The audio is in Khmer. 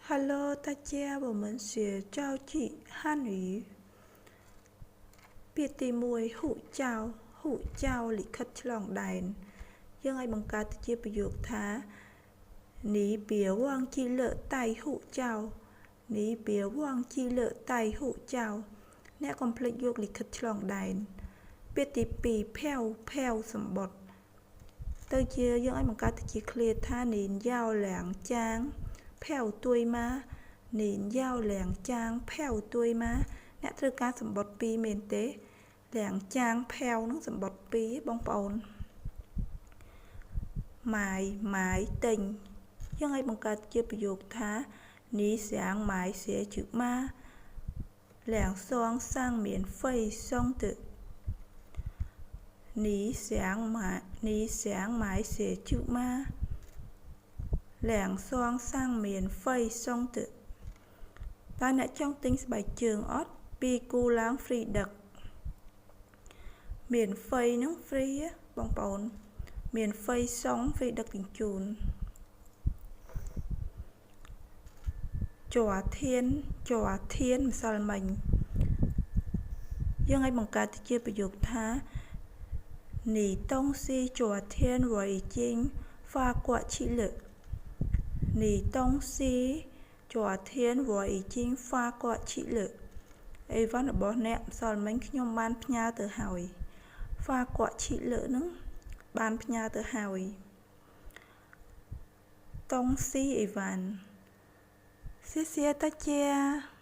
Hello，大家，我们学造句汉语。 ពាក្យទី1 ហ៊ុចៅហ៊ុចៅលិខិតឆ្លងដែនយើងឲ្យបង្កើតជាប្រយោគថា你别忘记了带护照你别忘记了带护照អ្នកកុំភ្លេចយកលិខិតឆ្លងដែនពាក្យទី2 票 票 សំបុត្រទៅជាយើងឲ្យបង្កើតទៅជាឃ្លាថា您要两张票对吗您要两张票对吗អ្នកត្រូវការសំបុត្រ2មែនទេ两张票 នឹងសំបុត្រ2បងប្អូន买 买 ទិញយើងឲ្យបង្កើតជាប្រយោគថា你想买鞋子吗两双上免费送的你想买你想买鞋子吗两双上免费送的តើអ្នកចង់ទិញស្បែកជើងអត់ពីរគូឡើង free ដឹក免费 ហ្នឹង free បងប្អូន免费送 free ដឹកជញ្ជូន昨天昨天ម្សិលមិញយើងឲ្យបង្កើតជាប្រយោគថា你东西昨天我已经发过去了你东西昨天我已经发过去了អីវ៉ាន់របស់អ្នកម្សិលមិញខ្ញុំបានផ្ញើទៅហើយ 发过去了 នឹងបានផ្ញើទៅហើយ东西អីវ៉ាន់谢谢大家。